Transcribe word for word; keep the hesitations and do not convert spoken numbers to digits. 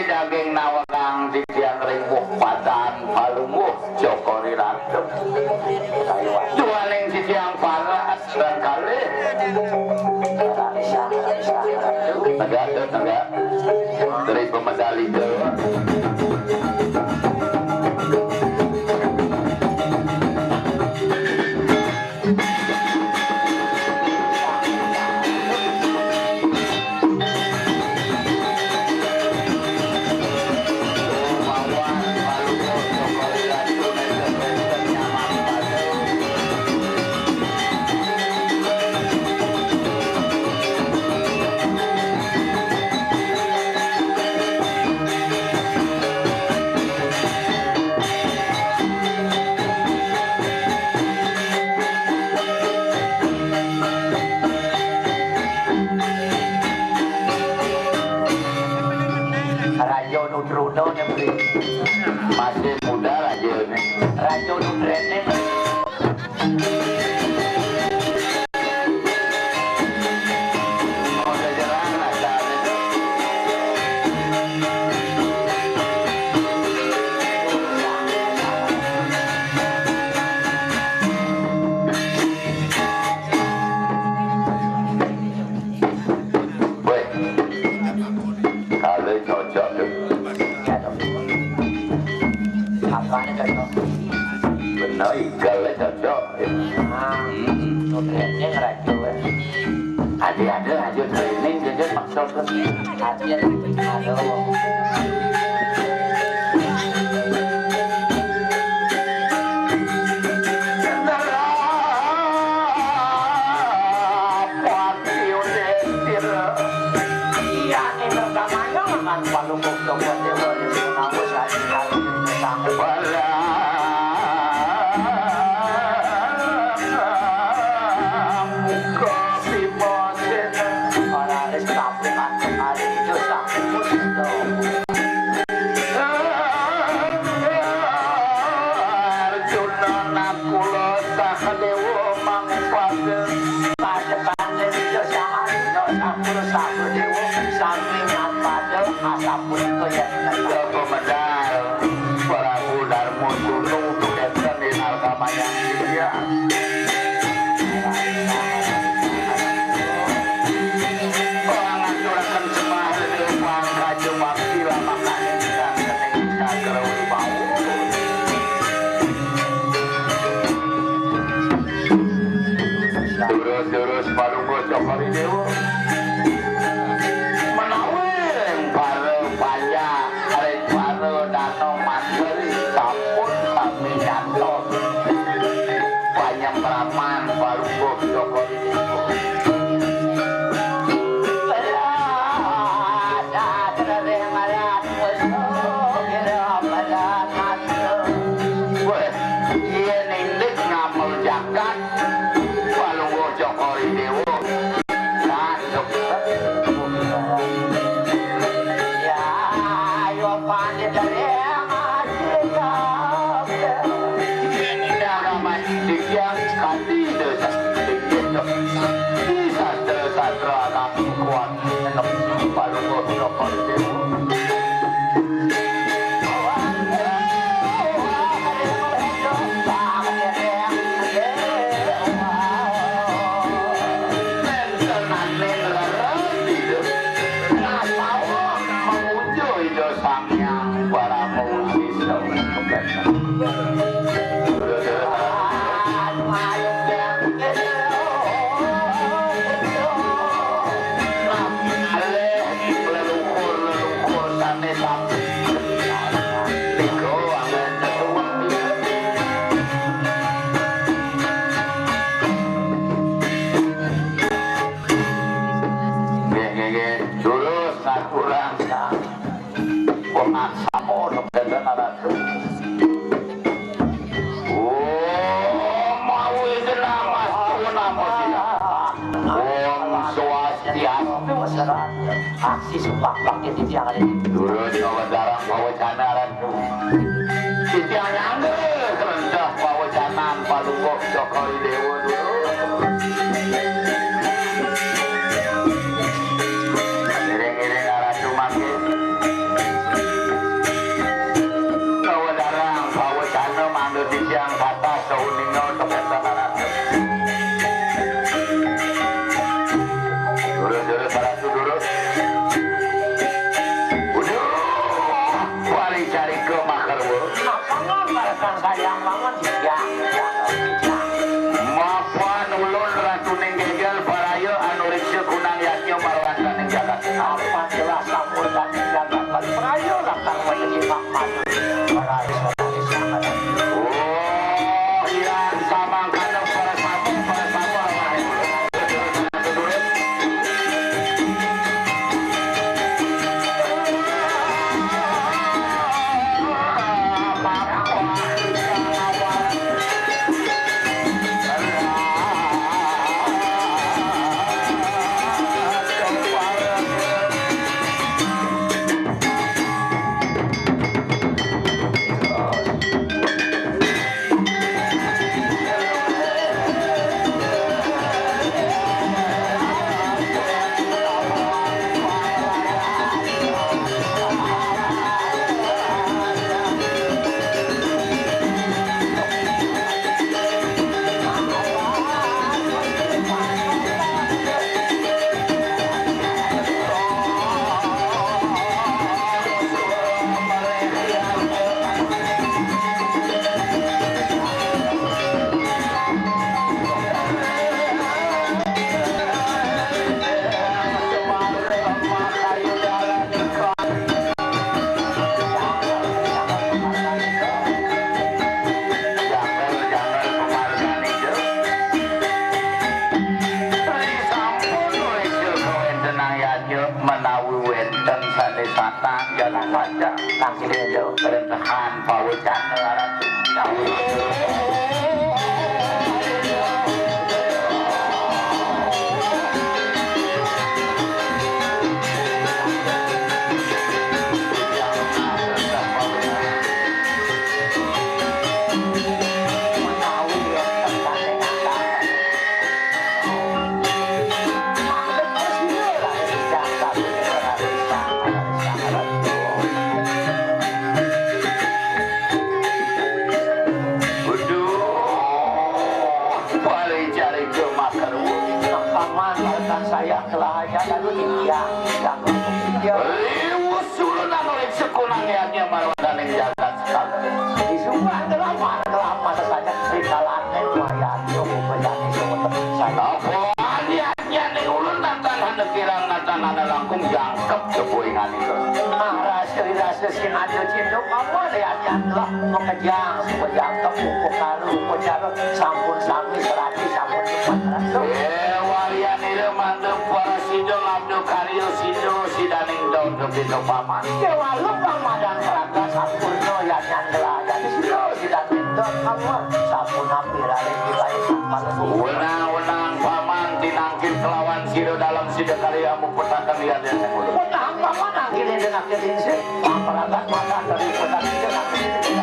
Daging nawegang titiang ring padanan Palungguh Cokor I Ratu. Duaning titiang palas dan kalih. Negak, negak. Ri pamedal ida. Raja Nutruna né, Bli. Masih muda raja né. Raja Nutrene. Wéh, kalau cocok tuh. Apanya cocok? Bener, kalau cocok. Ah, hmm. Oke, ini ngeracu, ya. Ada-ada aja training, jadi maksud ke sini. Ada, ada. Iya, ini pertamanya makan palungguh cokot dewa di Sinawa, saya tahu ini sangat. Barang muka piposin. Para ris tapi hari itu sakit musuh. Arjuna Nakula Sahadéwa mangpada. Pada panjenengan Arjuna Nakula Sahadéwa sami mangpada asapunika yén pemedal Prabu Darma Sunu tuwénten inarkamayang. Pangaturaken sembah ring pangkaja bakti lamakan ingkang kening cakrawi wau. Durus-durus Palungguh Cokor I Déwa. Menawi ring para panjak, ring para danau mantri sampun sami nyantos. Panyempraman Palungguh Cokor I Déwa. Wéh, yén indik ngamel jagat, Palungguh Cokor I Déwa. Sanduk. Ya, ayo panit dari mati kabeh. Dara mati dikian kanti desa. Di sastra-sastra anak kuat. Nggih, nggih, nggih. Durus ngaturang. Pemaksamo sebenarnya ratu. Om Awighnamastu Namo Siddham. Om Swastiastu. Aksi sumpah bakti titiang ini. Durus ngawedarang pawecana ratu. Titiang nyangga kerendah pawecanan Palungguh Cokor I Déwa dulu. Ngiring-ngiring ratu mangkin. Jagat Bali, merayu lakar menjadi papan. Para Oh, iya, samangkana para samu, para samu, Menawi wénten sané satang jalan saja, kangge rentehan pawécana. Waduh, bali cari ke makan. Paman, makan saya kelahanya lalu dia. Liwus ulun anu ring sekunang yadnya marwadaning jagat sekalian. Disumpah kelamar, kelamar saja di kalangan wayah. Apa niatnya ning ulun natan hana kirang natan hana langkung jangkep sebuingan itu. Nah, rasa-rasa sing ada cinta apa niatnya telah mengejang, mengejang ke buku karu, sampun sami serati, sampun cepat. Eh, walian ira mandem para sida ngabda karya sida sidaning daun kepinda paman. Dewa lubang madan raga sampurna yadnya telah jadi sida sidaning daun paman. Sampun Wenang-wenang paman tinangkil kelawan sira dalem sida kali amupetaken yadnya. Wenang paman angkil ing denake dingsir. Pamragat mata dari wenang ing denake.